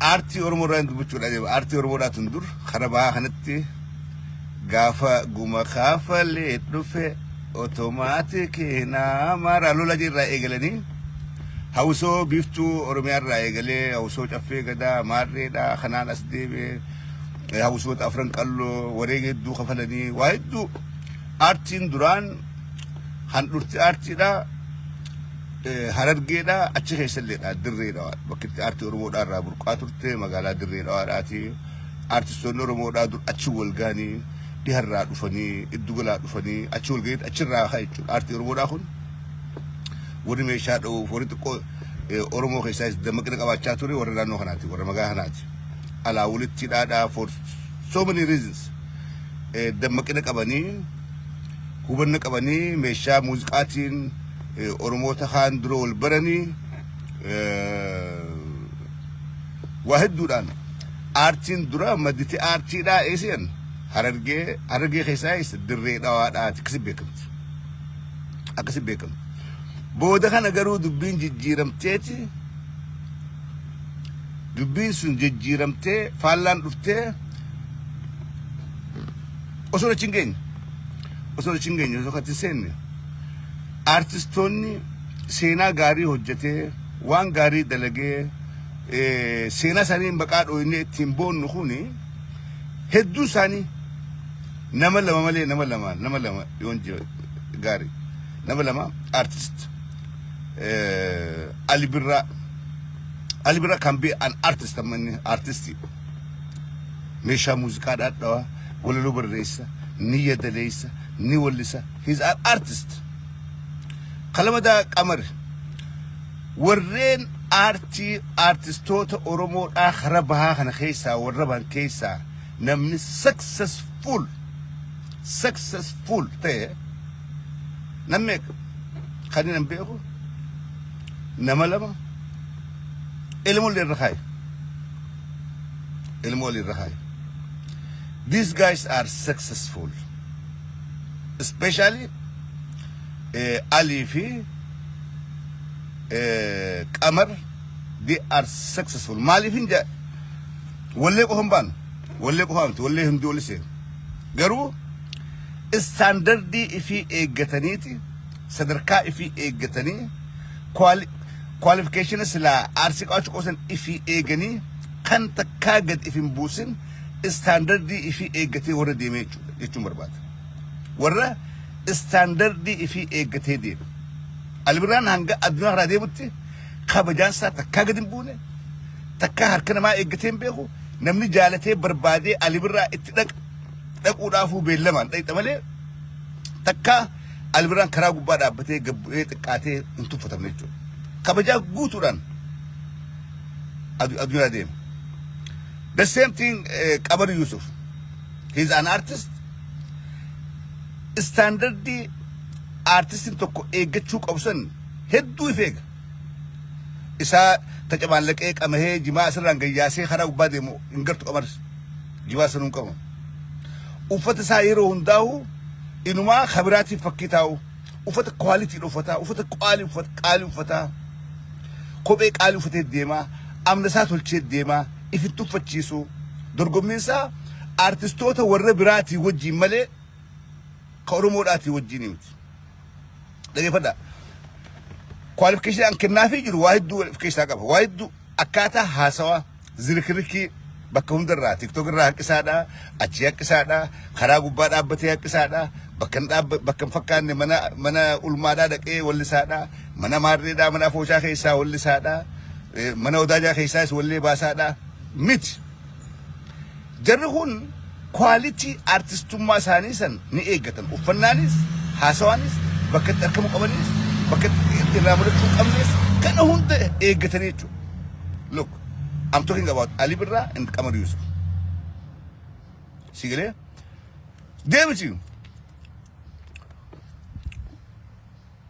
Aartii Oromoo irraa dubbachuudha deema. Aartii Oromoodhaa tun dur kara bahaa kanatti gaafa guma kaafalee dhufe otomaatikii naamaraa lola irraa eegalanii hawusoo biiftuu Oromiyaa irraa eegalee hawusoo caffee gadaa maarreedhaa kanaan as deebi'ee hawusoota afran qalloo wareega hedduu kafalanii waa hedduu aartiin duraan handhurti aartiidhaa Harargeedha achi keessalleedha Dirree Dhawaa bakki itti aartii Oromoodhaa irraa burqaa turte magaalaa Dirree Dhawaadhaati. Aartistoonni Oromoodhaa dur achi wal gahanii dhiharraa dhufanii iddugalaa dhufanii achi wal gahanii achirraa ka'a jechuudha. Aartii Oromoodhaa kun warri meeshaa dha'uuf warri xiqqoo Oromoo keessaas dammaqina qabaachaa ture warra naannoo kanaati warra magaalaa kanaati. Alaa walitti hidhaadhaa for so many reasons dammaqina qabanii hubanna qabanii meeshaa muuziqaatiin Oromoota kaan dura wal baranii waa hedduudhaan aartiin dura madditi aartiidhaa eesiyan Harargee Harargee keessaa eessa Dirree Dhawaadhaati akkasi beekamti akkasi beekamti. Booda kana garuu dubbiin jijjiiramteeti dubbiin sun jijjiiramtee faallaan dhuftee osoo achi hin geenye osoo achi hin geenye osoo katti seenne aartistoonni seenaa gaarii hojjetee waan gaarii dalagee seenaa isaanii maqaa dhooynee ittiin boonnu kuni hedduu isaanii nama lama malee nama lama yoon jira gaarii nama lama artist Ali Birraa. Ali Birraa can be an artist. Amma inni artistii meeshaa muuziqaa dhadhawaa walaloo barreessa ni yadaleessa ni wallisa. He's an artist. Kalamadaa Qamar warreen aartii aartistoota Oromoodhaa kara bahaa kana keessaa warra bahan keessaa namni successful ta'e namni meeqa kan hin beeku nama lama ilmoo irra kaaye ilmoo irra kaaye. These guys are successful, especially Ali fi Qamar. They are successful. Maaliif hin jedhe wallee qofa hin baanu wallee qofa miti wallee hundii oli seenu garuu standardii ifii eeggataniiti sadarkaa ifii eeggatanii qualification silaa aarsii qabaachuu qosan ifii eeganii kan takkaa gad if hin buusin standardii ifii eeggatee warra deemee jechuudha jechuun barbaada. Warra standardii ifii eeggatee deeme. Albirraan hanga addunyaa karaa deemutti kabajaan isaa takkaa gad hin buune takkaa harka namaa eeggatee hin beeku. Namni jaalatee barbaadee Alibirraa itti dhaq dhaquudhaafuu beellamaan dhaqxa malee takkaa Alibirraan karaa gubbaa dhaabbatee gad bu'ee xiqqaatee hin tuffatamne jechuudha. Kabajaa guutuudhaan addunyaa deema. The same thing Qamar Yusuf. He's an artist. Standardii artistiin tokko eeggachuu qabu san hedduu if eega. Isaa tacabaallaqee qamahee jimaa asirraan gayyaasee karaa gubbaa deemu hin gartu Qamaris. Jimaa sanuu hin qabu. Uffata isaa yeroo hundaa'u inumaa kabiraatiif fakkii taa'u. Uffata quality uffataa, uffata qaalii uffata qaalii uffataa. Kophee qaalii uffatee deemaa, amna isaa tolchee deemaa, ifitti uffachiisu. Dorgommiin isaa artistoota warra biraatii wajjin malee ka Oromoodhaatii wajjin miti. Dhaggeeffadhaa. Qualification an kennaafii jiru waa hedduu of keessaa qaba. Waa hedduu akkaataa haasawaa zirikirikii bakka hundarraa TikTok irraa haqqisaadha, achii haqqisaadha, karaa gubbaa dhaabbatee haqqisaadha, bakka hin dhaabba bakka hin fakkaanne mana ulmaadhaa dhaqee wallisaadha, mana maarreedhaa mana afooshaa keessaa wallisaadha, mana odaajaa keessaas wallee baasaadha miti. Jarri kun quality artistummaa isaanii san ni eeggatan. Uffannaanis, haasawaanis, bakka itti argamuu qabanis, bakka itti irraa mul'achuu qabnes kana hunda eeggatanii jechuudha. Look, I'm talking about Ali Birra and Qamar Yusuf. Si galee? Deemiti.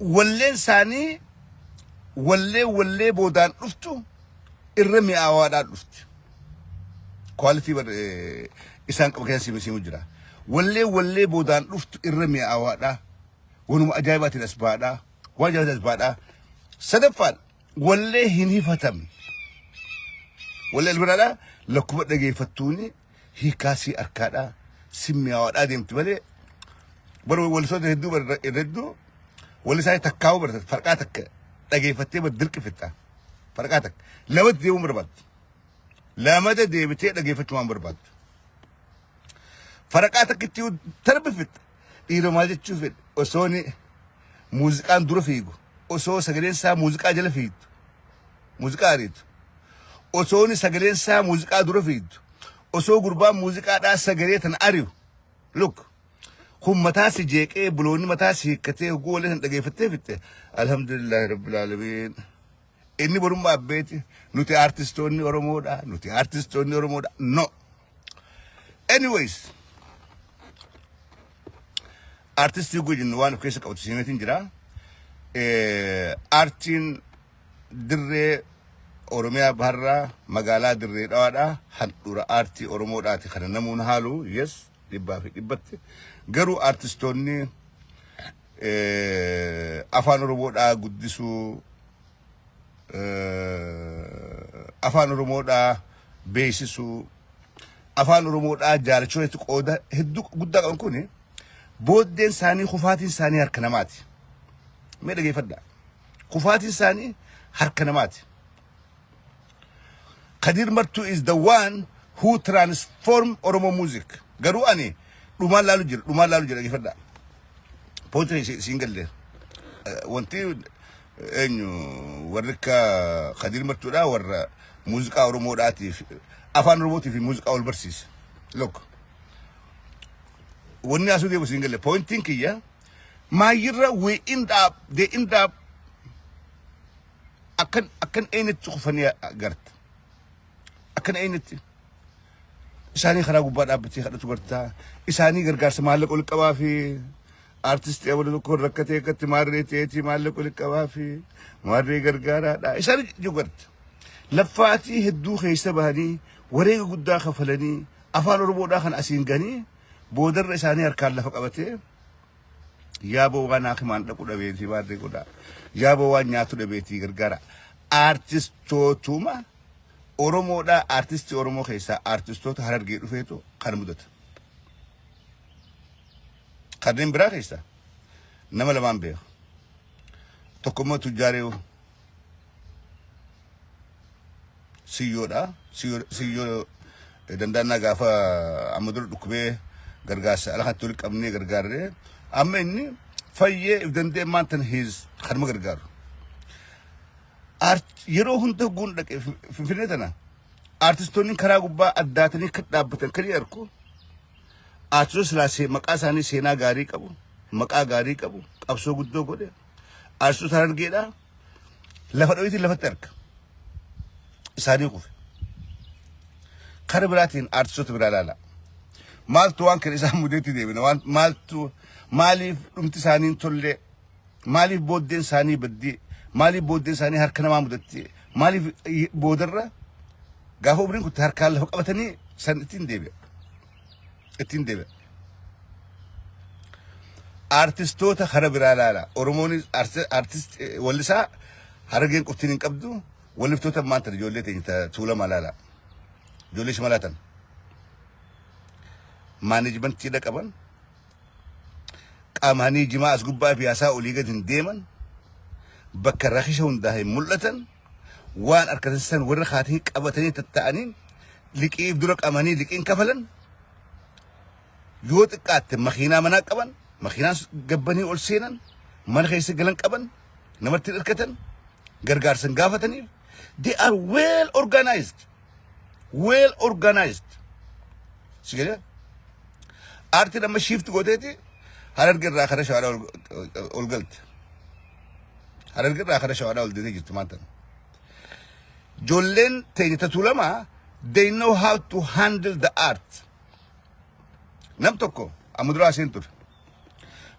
Walleen isaanii wallee boodaan dhuftu irra mi'aawaadhaan dhufti. Quality isaan qaba keessa simu jira. Wallee boodaan dhuftu irra mi'aawaadha. Wanuma ajaa'ibaatiin as baadha. Waan ajaa'ibaatiin as baadha. Sadaffaan wallee hin hifatamne. Wallee albiraadha lakkuma dhageeffattuuni hiikaa sii arkaadha si mi'aawaadhaa deemti malee bara wallisoota hedduu bara hedduu walli isaanii takkaa'uu barata farqaa takka dhageeffattee bar dirqi fixxa. Farqaa takka lamatti deemuu barbaaddi. Lamata deebitee dhageeffachuu waan barbaaddu. Faraqaa takkitti tarbi fixxa. Dhiira maal jechuu fedhe osoo inni muuziqaan dura fiigu, osoo sagaleen isaa muuziqaa jala fiigdu, muuziqaa ariitu, osoo inni sagaleen isaa muuziqaa dura fiigdu, osoo gurbaan muuziqaadhaa sagalee tana ari'u. Look, kun mataa si jeeqee buloonni mataa si hiikkatee hogguu wallee san dhageeffattee fixxe, alhamdulillahi rabbil aalamiin. Inni borummaa abbeeti, nuti aartistoonni Oromoodha, nuti aartistoonni Oromoodha. No. Anyways, aartistii hogguu jennu waan of keessa qabatu simeetiin jira. Aartiin dirree Oromiyaa baharraa magaalaa Dirree Dhawaadha. Handhuura aartii Oromoodhaati kana namuun haalu, yes, 100%. Garuu aartistoonni afaan Oromoodhaa guddisuu, afaan Oromoodhaa beeksisuu, afaan Oromoodhaa jaalachuu irratti qooda hedduu guddaa qaban kun booddeen isaanii, kufaatiin isaanii harka namaati. Mee dhageeffadhaa. Kufaatiin isaanii harka namaati. Kadir Martuu is the one who transform Oromo music. Garuu ani dhumaan laalu jira, dhumaan laalu jira, dhaggeeffadhaa. Pointiin siin galle. Wanti eenyu warri akka Kadir Martuudha warra muuziqaa Oromoodhaatiif, afaan Oromootiif fi muuziqaa wal barsiise. Look. Wanni asuu deemu siin galle. Pointiin kiyya maayyirra we end up, they end up akkan eenyutti kufanii agarta. Akkan eenyutti isaanii karaa gubbaa dhaabbatee kadhatu gartaa, isaanii gargaarsa maallaqa ol qabaa fi aartistii abaluu tokko rakkatee akkatti maarree ta'eetii maallaqa ol qabaa fi maarree gargaaraadha. Isaanii jiru garta. Laffaatii hedduu keessa bahanii, wareega guddaa kafalanii, afaan Oromoodhaa kan asiin ganii, boodarra isaanii harkaan lafa qabatee, yaaboo waan hakimaan dhaqu dhabeetii maarree godhaa. Yaaboo waan nyaatu dhabeetii gargaara. Aartistootuma Oromoodhaa, aartistii Oromoo keessaa aartistoota Harargee dhufeetu kan mudata. Kanneen biraa keessaa nama lamaan beeku. Tokko immoo tujjaaree Siyyoodha. Siyyoo Dandaannaa gaafa amma dura dhukkubee gargaarsa ala kanatti walitti qabnee gargaarree, amma inni fayyee if danda'e maantan hiis kanuma gargaaru. Yeroo hunda guun dhaqe Finfinnee tana aartistoonni karaa gubbaa addaatanii kan dhaabbatan kan arku, aartistoota silaa maqaa isaanii seenaa gaarii qabu, maqaa gaarii qabu, qabsoo guddoo godhe, aartistoota Harargeedha lafa dho'iitiin lafatti arga isaanii kufe. Kara biraatiin aartistoota biraa ilaala. Maaltu waan kana isaan mudeetti deebina? Waan maaltu, maaliif dhumti isaanii hin tolle? Maaliif booddeen isaanii baddee? Maaliif booddeen isaanii harka namaa mudatti? Maaliif boodarra gaafa umriin kutte harkaan lafa qabatanii san ittiin deebi'a? Ittiin deebi'a. Aartistoota kara biraa ilaala. Oromoonis aartist wallisaa Harargeen qoftiin hin qabdu. Walliftoota maanta ijoollee teenya Tuulamaa ilaala. Ijoollee shimalaa tan. Maaneejmentiidha qaban. Qaamanii jimaa as gubbaa fi haasaa olii gad hin deeman. Bakka rakisha hundaa hin mul'atan. Waan harkatan san warra kaatanii qabatanii tatta'anii liqiif dura qabanii liqiin kafalan. Yoo xiqqaatte makiinaa manaa qaban, makiinaan gabbanii ol seenan, mana keessa galan qaban, namatti hin hirkatan, gargaarsa hin gaafataniif. They are well organized. Well organized. Si galee? Aartiin amma shift gooteeti Hararge irraa kara Shawaadhaa ol galte. Hararge irraa kara Shawaadhaa ol deetee jirti maanta. Ijoolleen teenya Tuulamaa, they know how to handle the art. Nam tokko amma duraa isheen ture.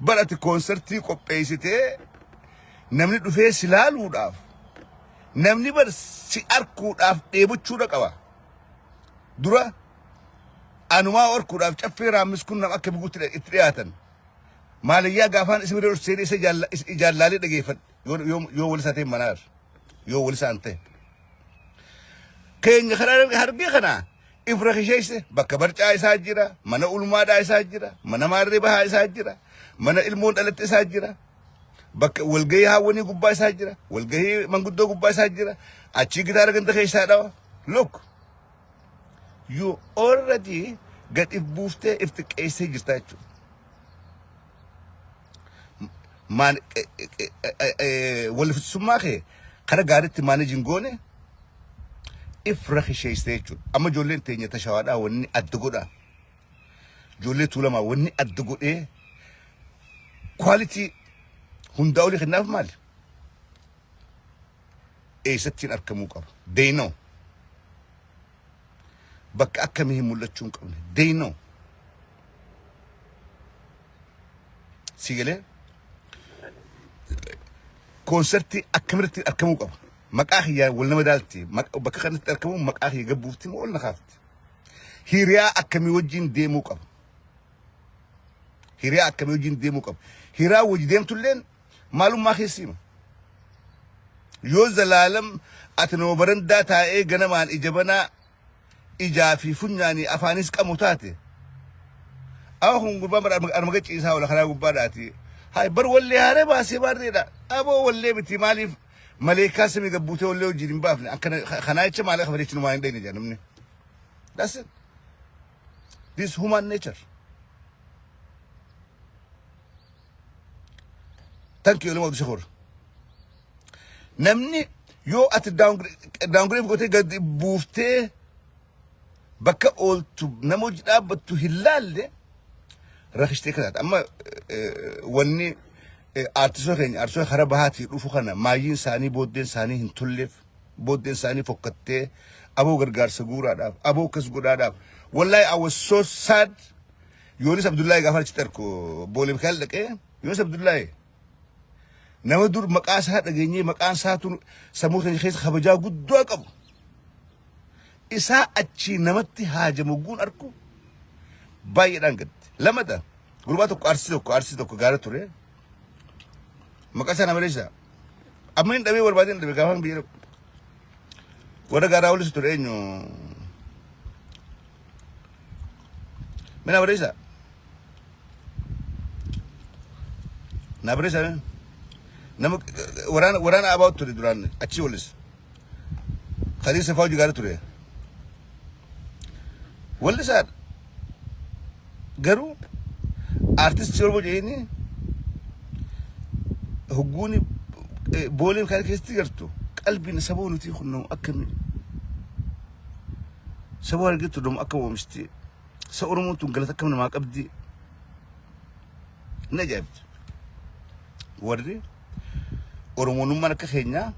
Bara ati koonsertii qopheessitee namni dhufee si laaluudhaaf, namni bar si arkuudhaaf dheebochuudha qaba. Dura anumaa arkuudhaaf Caffee Raammis kun nama akka biguutti itti dhiyaatan. Maaliyyaa gaafaan isa bira seenee isa ijaallaalee dhageeffadhe yoo wal isaa ta'e manaar yoo wal isaan ta'e. Keenya karaa hargee kana ifra kisheesse bakka barcaa isaa jira, mana ulmaadhaa isaa jira, mana maarree bahaa isaa jira, mana ilmoon dhalatte isaa jira, bakka walgahii haawwanii gubbaa isaa jira, walgahii manguddoo gubbaa isaa jira, achii gitaara ganda keessaa dhawa. Look, you already gad if buuftee if xiqqeessee jirta jechuudha. Maan walfitsummaa kee kara gaariitti maaneej hin goone if rakisheessite jechuudha. Amma ijoolleen teenya tashawaadhaa wanni adda godhaa. Ijoollee tuulamaa wanni adda godhee kwaalitii hundaa olii kennaaf maali? Eessattiin argamuu qaba? They know. Bakka akkamii hin mul'achuu hin qabne. They know. Si galee koonsertii akkamirratti argamuu qaba. Maqaa kiyyaa wal nama daalti. Bakka kanatti argamuu maqaa kiyya gabbuufti moo ol na kaafti. Hiriyaa akkamii wajjin deemuu qaba. Hiriyaa akkamii wajjin deemuu qaba. Hiriyaa wajji deemtulleen maalummaa keessi hima. Yoo zalaalam ati nama barandaa taa'ee ganamaan ija banaa ijaa fi funyaanii afaanis qamu taate Awa kun gurbaan bara arma gachiisaa oola karaa gubbaadhaati. Hayi bar wallee haaree baasee baarreedha. Aboo wallee miti maaliif maleekaa samii gabbuutee wallee wajjin hin baafne akkana kanaa jecha maallaqa kafalee numaa hin dhayne jedha namni. That's it. This is human nature. Thank you, Ilma Abdushakur. Namni yoo ati downgrade gootee gadi buuftee bakka ooltu nama hojii dhaabbattu hin laalle rakishtee kanaati. Amma wanni aartistoota keenya aartistoota karaa bahaatii dhufu kana maayyiin isaanii booddeen isaanii hin tolleef booddeen isaanii fokkattee aboo gargaarsa guuraadhaaf aboo akkas godhaadhaaf wallahi I was so sad. Yoonis Abdullaahi gaafa achitti arku Boolee Mikaa'el dhaqee Yoonis Abdullaahi nama dur maqaa isaa dhageenyee maqaan isaa tun sammuu keenya keessa kabajaa guddaa qabu. Isaa achii namatti haajamu guun arku baay'eedhaan gadde. Lamata gurbaa tokko arsii tokko gaara ture. Maqaa isaa nama leessa. Amma hin dhabee barbaadee hin dhabee gaafa biyya warra gaaraa walisu ture eenyu. Mina barreessa. Na barreessa. Nama waraana waraana abaa ture duraan achii walis. Khaliil Safaa hojii gaarii ture. Wallisaadha. Garuu aartistii Oromoo jedhanii hogguuni boolee kana keessatti gartu qalbiin saba nuti kun akkamii saba argattu dom akka oomishti sa Oromoon tun galata akkam namaa qabdi ni ajaa'ibti. Warri Oromoonummaan akka keenyaa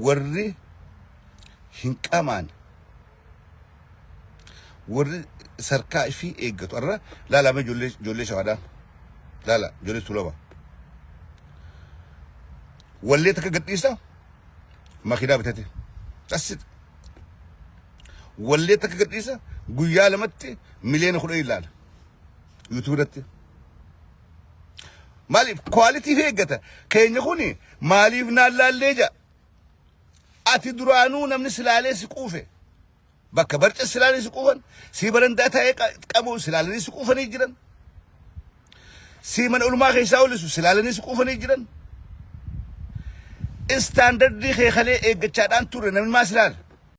warri hin qamaan warri sarkaa ifii eeggatu arra laala mee ijoollee ijoollee shawaadhaa laala ijoollee tuulama wallee takka gadhiisa makiinaa bitate that's it wallee takka gadhiisa guyyaa lamatti miliyoona 10 ilaala YouTube irratti. Maaliif quality fi eeggata. Keenya kuni maaliif naan laallee ja'a. Ati duraanuu namni silaalee si quufe. Bakka barca silaalee si quufan, sii barandaa taa'ee qabu silaalanii si quufanii jiran. Sii mana olumaa keessaa olisu silaalanii si quufanii jiran. Istaandardii kee kalee eeggachaadhaan ture namni maa silaala.